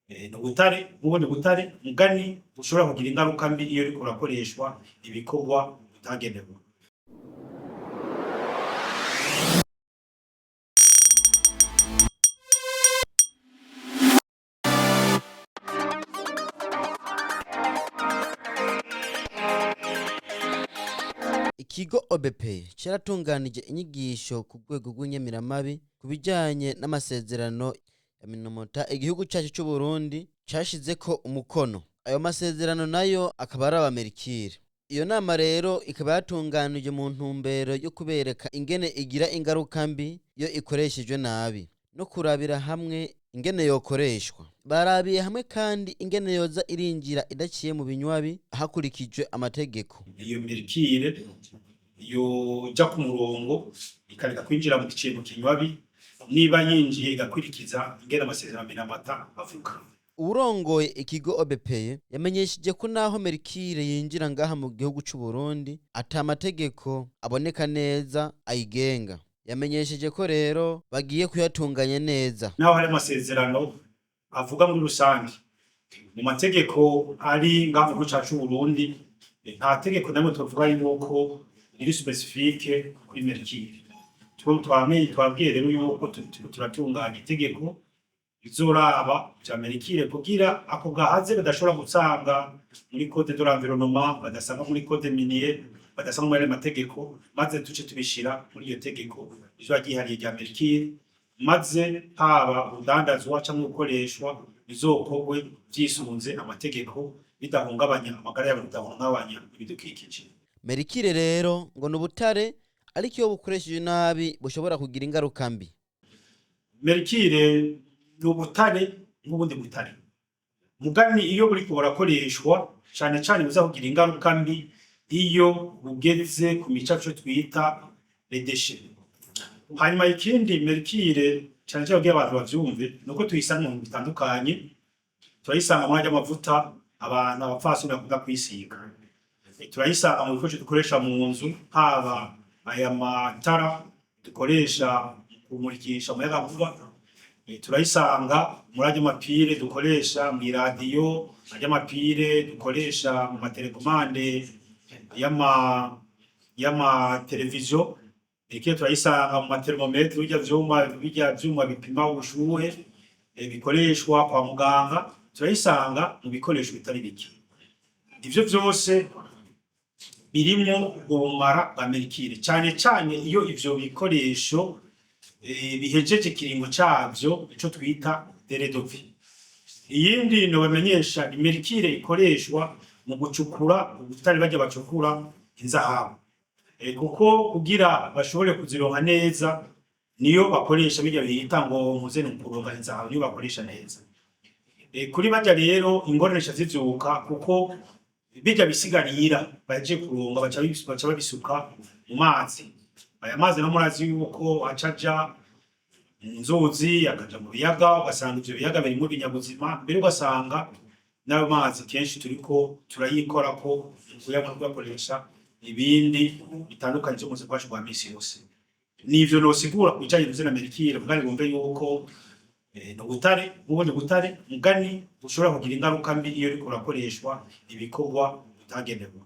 Ni ubutare nk'ubundi butare, mugani bushobora kugira ingaruka mbi iyo uriko urakoreshwa ibikorwa bitagenewe. Ikigo OBP caratunganije inyigisho ku rwego rw'inyamiramabi ku bijanye n'amasezerano ya Minamata igihugu cacu c'Uburundi cashizeko umukono. Ayo masezerano nayo akaba ari abamerikire. Iyo nama rero ikaba yatunganije mu ntumbero yo kubereka ingene igira ingaruka mbi iyo ikoreshejwe nabi no kurabira hamwe ingene yokoreshwa. Barabiye hamwe kandi ingene yoza irinjira idaciye mu binywabi hakurikijwe amategeko. Iyo merikire yoja ku murongo ikareka kwinjira mu giciye mu kinywabi, niba yinjiye igakwirikiza ingene amasezerano Minamata avuga. Uwurongoye ikigo OBP yamenyesheje ko naho merikire yinjira ngaha mu gihugu c'u Burundi ata mategeko aboneka neza ayigenga. Yamenyesheje ko rero bagiye kuyatunganya neza. Naho hari amasezerano avuga muri rusange, mu mategeko ari ngaha mu gihugu cacu c'Uburundi, nta tegeko na rimwe twovuga yuko riri spécifique kuri merikire. Twabwiye rero yuko turiko turatunganya itegeko rizoraba vya merikire kugira ako gahaze badashobora gusanga muri code de l'environnement, badasanga muri code minier, badasanga muri ayo mategeko, maze tuce tubishira muri iryo tegeko rizoba ryihariye rya merikire, maze haba urudandazwa canke gukoreshwa bizokorwe vyisunze amategeko, bidahungabanya amagara y'abantu, bidahungabanya ibidukikije. Merikire rero ngo ni ubutare, ariko iyo bukoreshejwe nabi bushobora kugira ingaruka mbi. Merikire ni ubutare nk'ubundi butare, mugani iyo buriko burakoreshwa cane cane buza kugira ingaruka mbi iyo bugeze ku micafu twita les déchets. Hanyuma ikindi, merikire cane cane kugira abantu bavyumve, nuko tuyisanga mu bintu bitandukanye. Turayisanga muri arya mavuta abantu abapfasoni bakunda kwisiga, turayisanga mu bikoresho dukoresha mu nzu, haba aya matara dukoresha mu kumurikisha umuyagankuba, turayisanga muri arya mapire dukoresha mw'iradiyo, arya mapire dukoresha mu matelekomande y'amateleviziyo. Merikire turayisanga mu mathermomètre, birya vyuma bipima ubushuhe, bikoreshwa kwa muganga. Turayisanga mu bikoresho bitari bike. Ivyo vyose birimwo ubumara bwa merikire, cane cane iyo ivyo bikoresho bihejeje ikiringo cavyo, ico twita délai de vie. Iyindi nobamenyesha ni merikire ikoreshwa mu gucukura ubutare, barya bacukura inzahabu, kuko kugira bashobore kuzironka neza niyo bakoresha birya bita ngo muze ni kuronka inzahabu, niyo bakoresha neza. Kuri barya rero ingorane zica zivyuka, kuko birya bisigarira bahejeje kuronga baca babisuka mu mazi. Aya mazi no murazi yuko aca aja mu nzuzi, akaja mu biyaga, ugasanga ivyo biyaga birimwo ibinyabuzima, mbere ugasanga n'ayo mazi kenshi turiko turayikorako mu kuyanywa no kuyakoresha ibindi bitandukanye vyo mu buzima bwacu bwa misi yose. Nivyo nosigura ku bijanye na merikire, mugani bumve yuko ni ubutare nk'ubundi butare, mugani bushobora kugira ingaruka mbi iyo uriko urakoreshwa ibikorwa bitagenewe.